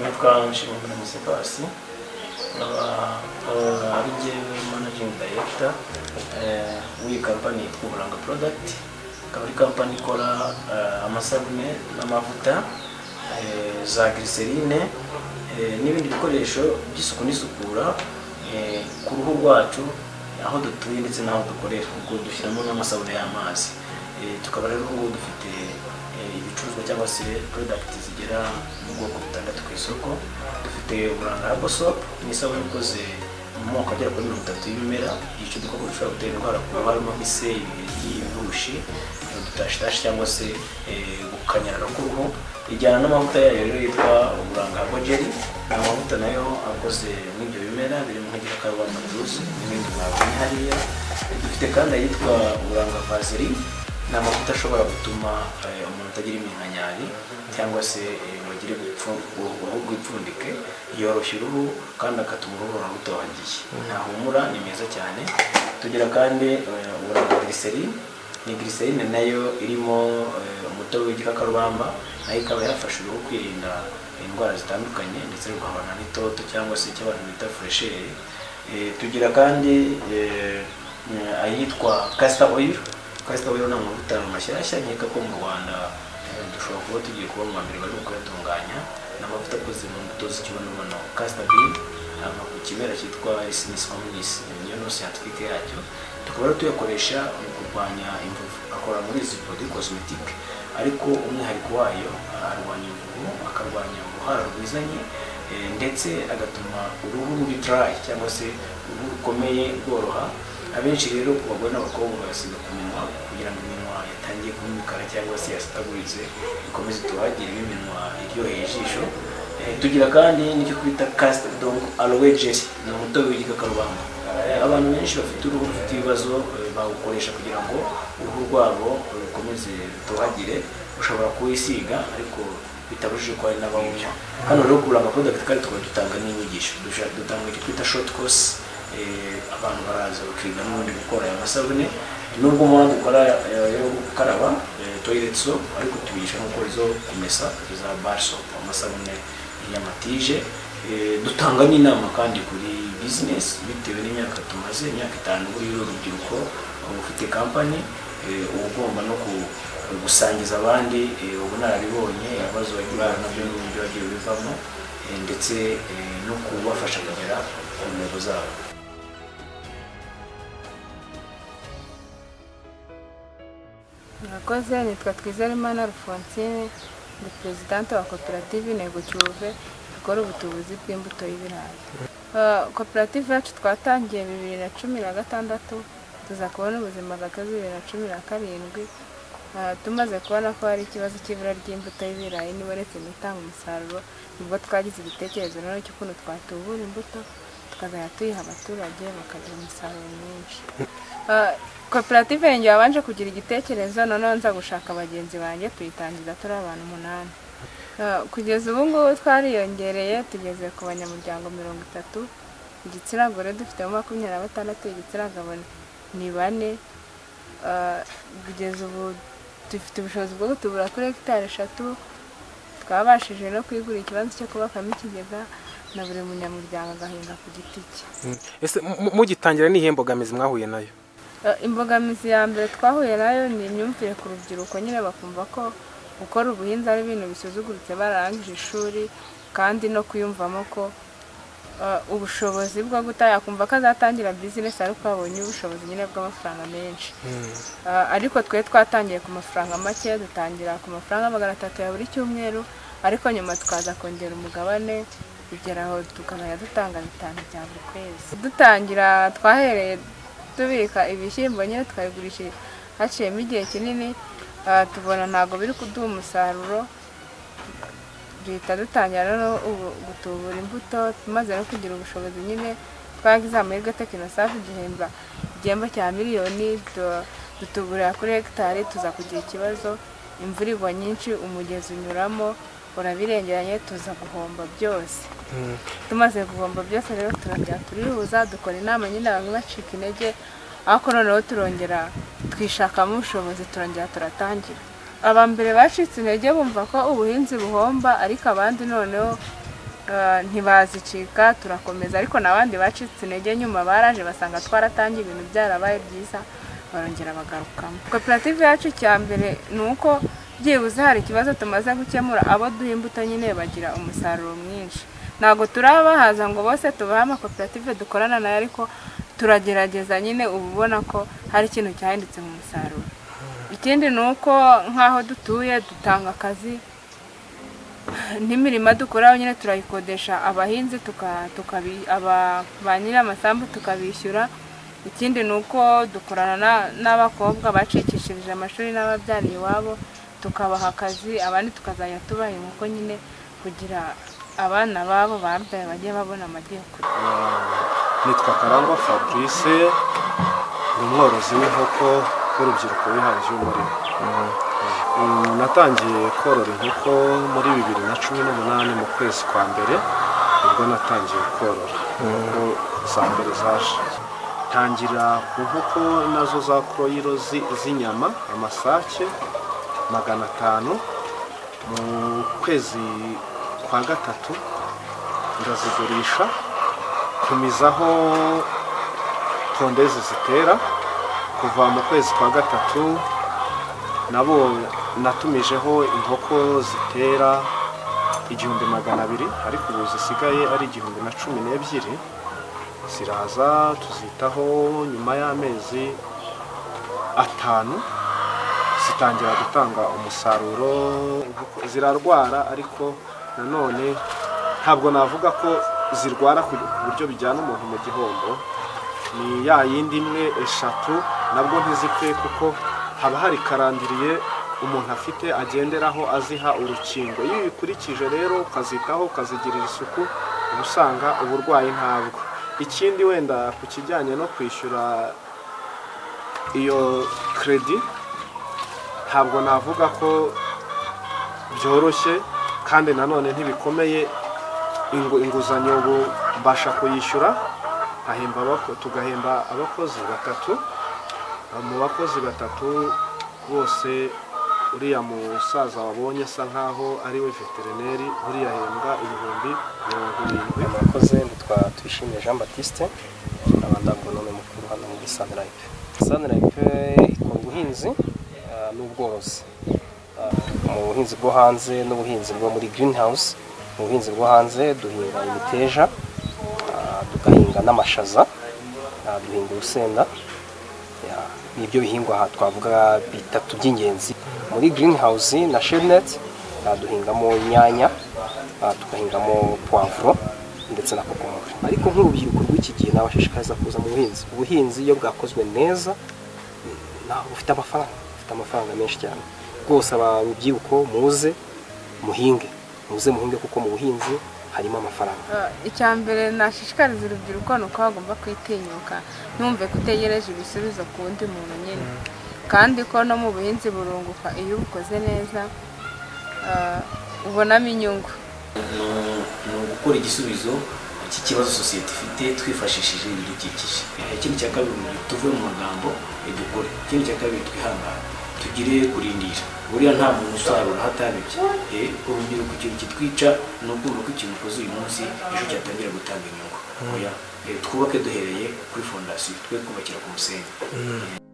Nitwa Nshimiyimana Sebasi, nkaba ari njyewe managing director w'iyi kampani yitwa Uburanga Product. Akaba ari kampani ikora amasabune n'amavuta, za glycerine n'ibindi bikoresho by'isuku n'isukura ku ruhu rwacu, aho dutuye ndetse n'aho dukorera. Ubwo dushyiramo n'amasabune y'amazi. Tukaba rero ubu ngubu dufite ibicuruzwa cyangwa se product zigera mu bwoko butandatu ku isoko. Dufite Uburanga Herbal Soap, ni isabune ikoze mu moko agera kuri 30 y'ibimera yica udukoko dushobora gutera indwara ku ruhu, harimo nk'ise, ibiheri, ibihushi, udutashitashi cyangwa se gukanyarara k'uruhu. Ijyana n'amavuta yayo rero yitwa Uburanga Herbal Jelly, ni amavuta nayo akoze muri ibyo bimera birimo nk'igikakarubamba tuzi n'ibindi mwabonye hariya. Dufite kandi ayitwa Uburanga Vaseline, ni amavuta ashobora gutuma umuntu atagira iminkanyari cyangwa se ngo agire uruhu rwipfundike, yoroshya uruhu kandi agatuma uruhu ruhora rutohagiye, ntahumura, ni meza cyane. Tugira kandi Uburanga Glycerine, ni glycerine nayo irimo umutobe w'igikakarubamba, nayo ikaba yafasha uruhu kwirinda indwara zitandukanye ndetse rugahorana n'itoto cyangwa se icyo abantu bita fraîcheur. Tugira kandi ayitwa Castor Oil. Castor Oil ni amavuta mashyashya, nkeka ko mu Rwanda dushobora kuba tugiye kuba mu ba mbere barimo kuyatunganya. Ni amavuta akoze mu mbuto z'ikibonobono, castor bean, ava ku kimera cyitwa Ricinus communis, niyo nom scientifique yacyo. Tukaba rero tuyakoresha mu kurwanya imvuvu. Akora muri izi produit cosmétique, ariko umwihariko wayo arwanya imvuvu, akarwanya uruhara rwizanye, ndetse agatuma uruhu ruri dry cyangwa se uruhu rukomeye rworoha. Abenshi rero ku bagore n'abakobwa bayasiga ku minwa kugira ngo iminwa yatangiye kuba imikara cyangwa se yasataguritse ikomeze itohagire, iminwa iryoheye ijisho. Tugira kandi n'icyo twita castor donc aloe jelly, ni umutobe w'igikakarubamba. Abantu benshi bafite uruhu rufite ibibazo bawukoresha kugira ngo uruhu rwabo rukomeze rutohagire. Ushobora kuwisiga ariko bitabujije ko hari n'abawunywa. Hano rero ku Buranga Product kandi tukaba dutanga n'inyigisho. Dutanga icyo twita short course. Abantu baraza bakiga n'ubundi gukora aya masabune, nubwo mubona dukora yo gukaraba, toilet soap, ariko tubigisha no gukora izo kumesa, za bar soap, amasabune y'amatije. Dutanga n'inama kandi kuri business bitewe n'imyaka tumaze, imyaka 5. Buriya urubyiruko uba ufite company, uba ugomba no gusangiza abandi ubunararibonye, ibibazo wagiye uhura nabyo n'uburyo wagiye ubivamo, ndetse no kubafasha kugera ku ntego zabo. Murakoze, nitwa Twizerimana Alphonsine, ndi perezidante wa koperative Intego Cyuve ikora ubutubuzi bw'imbuto y'ibirayi. Koperative yacu twatangiye 2016, tuza kubona ubuzima gatozi 2017. Tumaze kubona ko hari ikibazo cy'ibura ry'imbuto y'ibirayi n'ibonetse ntitanga umusaruro, nibwo twagize igitekerezo noneho cy'ukuntu twatubura imbuto tukazajya tuyiha abaturage bakagira umusaruro mwinshi. Koperative yanjye yabanje kugira igitekerezo, noneho nza gushaka bagenzi banjye tuyitangiza turi abantu 8. Kugeza ubu ngubu twariyongereye tugeze ku banyamuryango 30, igitsina gore dufitemo 26, igitsina gabo ni 4. Kugeza ubu dufite ubushobozi bwo gutubura kuri hegitari 3, twabashije no kwigura ikibanza cyo kubakamo ikigega na buri munyamuryango agahinga ku giti cye. Ese mugitangira ni iyihe mbogamizi mwahuye nayo? Imbogamizi ya mbere twahuye nayo ni imyumvire ku rubyiruko, nyine bakumva ko gukora ubuhinzi ari ibintu bisuzuguritse bararangije ishuri, kandi no kwiyumvamo ko ubushobozi bwo gutangira, akumva ko azatangira bizinesi ariko abonye ubushobozi nyine bw'amafaranga menshi. Ariko twe twatangiye ku mafaranga make, dutangira ku mafaranga 300 ya buri cyumweru, ariko nyuma tukaza kongera umugabane kugera aho tukazajya dutanga 5 bya buri kwezi. Dutangira twahereye tubika ibishyimbo nyine tukabigurisha haciyemo igihe kinini, tubona ntabwo biri kuduha umusaruro, duhita dutangira noneho ubu gutubura imbuto. Tumaze no kugira ubushobozi nyine twagize amahirwe Tekinosafi duhemba igihembo cya miliyoni, dutuburira kuri hegitari, tuza kugira ikibazo imvura igwa nyinshi umugezi unyuramo urabirengeranye, tuza guhomba byose. Tumaze guhomba byose rero turajya turihuza dukora inama nyine, bamwe bacika intege Ariko noneho turongera twishakamo ubushobozi, turongera turatangira. Aba mbere bacitse intege bumva ko ubuhinzi buhomba, ariko abandi noneho ntibazicika, turakomeza. Ariko n'abandi bacitse intege nyuma baraje basanga twaratangiye ibintu byarabaye byiza, barongera bagarukamo. Koperative yacu, icya mbere ni uko byibuze hari ikibazo tumaze gukemura. Abo duha imbuto nyine bagira umusaruro mwinshi. Ntabwo turabahaza ngo bose tubahe amakoperative dukorana nayo, ariko turagerageza nyine, uba ubona ko hari ikintu cyahindutse mu musaruro. Ikindi ni uko nk'aho dutuye dutanga akazi, n'imirima dukora nyine turayikodesha abahinzi, ba nyiri amasambu tukabishyura. Ikindi ni uko dukorana n'abakobwa bacikishirije amashuri n'ababyariye iwabo, tukabaha akazi, abandi tukazajya tubaha inkoko nyine kugira abana babo babyaye bajye babona amagi yo kurya. Nitwa Karangwa Fabrice, ni umworozi w'inkoko w'urubyiruko wihangiye umurimo. Natangiye korora inkoko muri 2018 mu kwezi kwa mbere, nibwo natangiye korora inkoko za mbere zaje. Tangira ku nkoko nazo za broiler z'inyama, amasake 500, mu kwezi kwa gatatu ndazigurisha, ntumizaho pondeuses zitera. Kuva mu kwezi kwa gatatu nabo natumijeho inkoko zitera 1200, ariko ubu zisigaye ari 1012. Ziraza tuzitaho, nyuma y'amezi 5 zitangira gutanga umusaruro. Inkoko zirarwara, ariko nanone ntabwo navuga ko zirwara ku buryo bijyana umuntu mu gihombo. Ni ya yindi imwe, eshatu, nabwo ntizipfe, kuko haba hari calendrier umuntu afite agenderaho aziha urukingo. Iyo ubikurikije rero, ukazitaho, ukazigirira isuku, uba usanga uburwayi ntabwo. Ikindi wenda ku kijyanye no kwishyura iyo crédit, ntabwo navuga ko byoroshye kandi nanone ntibikomeye. Inguzanyo ubu mbasha kuyishyura, nkahemba tugahemba abakozi batatu. Mu bakozi batatu bose, uriya musaza wabonye asa nkaho ari we veterineri, uriya ahembwa 70,000. Murakoze. Nitwa Tuyishimiye Jean Baptiste, nkaba ndi agoronome mukuru hano muri Sunlife. Sunlife ikora ubuhinzi n'ubworozi. Mu buhinzi bwo hanze n'ubuhinzi bwo muri greenhouse. Mu buhinzi bwo hanze duhinga imiteja, tugahinga n'amashaza, duhinga urusenda. Nibyo bihingwa aha twavuga bitatu by'ingenzi. Muri greenhouse na shade net duhingamo inyanya, tugahingamo poivron ndetse na concombre. Ariko nk'urubyiruko rw'iki gihe nabashishikariza kuza mu buhinzi. Ubuhinzi iyo bwakozwe neza ntabwo bufite amafaranga, bufite amafaranga menshi cyane rwose. Urubyiruko muze muhinge, muze muhinge, kuko mu buhinzi harimo amafaranga. Icya mbere nashishikariza urubyiruko ni uko bagomba kwitinyuka, ntumve ko utegereje ibisubizo ku wundi muntu nyine, kandi ko no mu buhinzi burunguka iyo ubukoze neza, ubonamo inyungu. Ni ugukora igisubizo cy'ikibazo sosiyete ifite twifashishije ibidukikije. Ikindi cya kabiri, tuve mu magambo, dukore. Ikindi cya kabiri, twihangane, tugire kurindira. Buriya nta muntu usarura hatabibye. Urubyiruko ikintu kitwica ni ukumva ko ikintu ukoze uyu munsi ejo cyatangira gutanga inyungu. Oya, twubake duhereye kuri fondasiyo, twe kubakira ku musenyi.